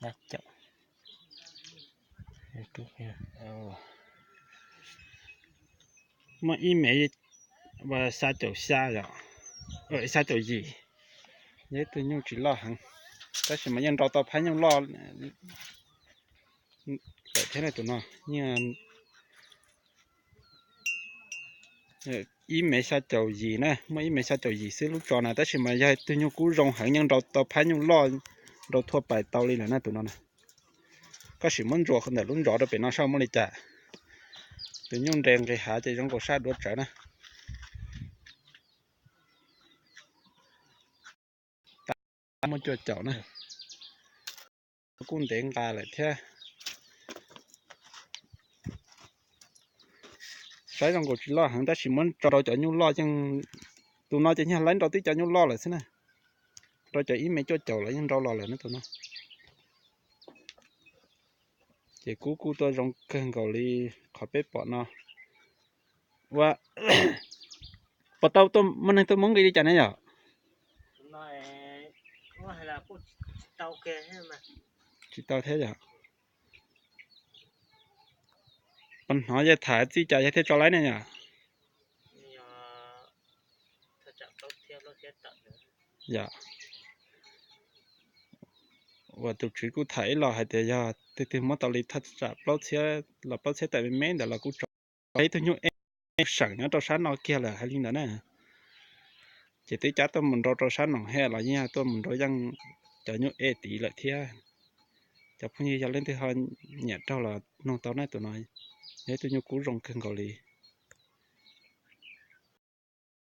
Muaj ib mev xya caum xya yom, xya caum yim, yog ib tug nyuj tsis loj heev, tab sis mas yeej nrau tau phab nyuj loj lawm thiab na tus no. Ib mev xya caum yim na, muaj ib mev xya caum yim xwb lub tso na, tab sis mas yog ib tug nyuj kub zoo heev, yeej nrau tau phab nyuj loj, nrau thua pais tau li lawm na tus no na. Koj sim muab ntsuas ntawm lub ntsov rau pem no saib muaj li cas. Tus nyuj nres nqis hav ces zoo nkaus sab duav tsawv na. Muaj cuaj caum na, kuj ntev nqa lawm thiab. Saib zoo nkaus tsis loj heev tab sis muab tso rau cov nyuj loj yeej, tus no ces yog lawv nrau tib cov nyuj loj lawm xwb na. Rau cov ib mev cuaj caum los yeej nrau los lawm na tus no. Ces kub kuj tuaj zoo kawg nkaus li qhov peb pom no. Ua, puas tau muaj neeg tuaj muab nqi li cas ne yom? Tsis tau thiab yom. Puas hnov yog tham txij cas yog thiaj tso laib ne yom? Yog, uas tus tswv kuj tham ib los hais tias yog twg twg muab tau li thaj tsam plaub txhiab los plaub txhiab tawm me me ntawd los kuj tso. Ib tug nyuj ej seem nyob rau sab no kiag lawm hais li ntawd na. Ces twb cab tuaj mus nrau rau sab Noom Hej los yeej yog tuaj mus nrau yeej cov nyuj ej tid lawm thiab. Cov phooj ywg yog leej twg ho nyiam raug los noog tau na, tus no yog ib tug nyuj kub zoo kawg nkaus li.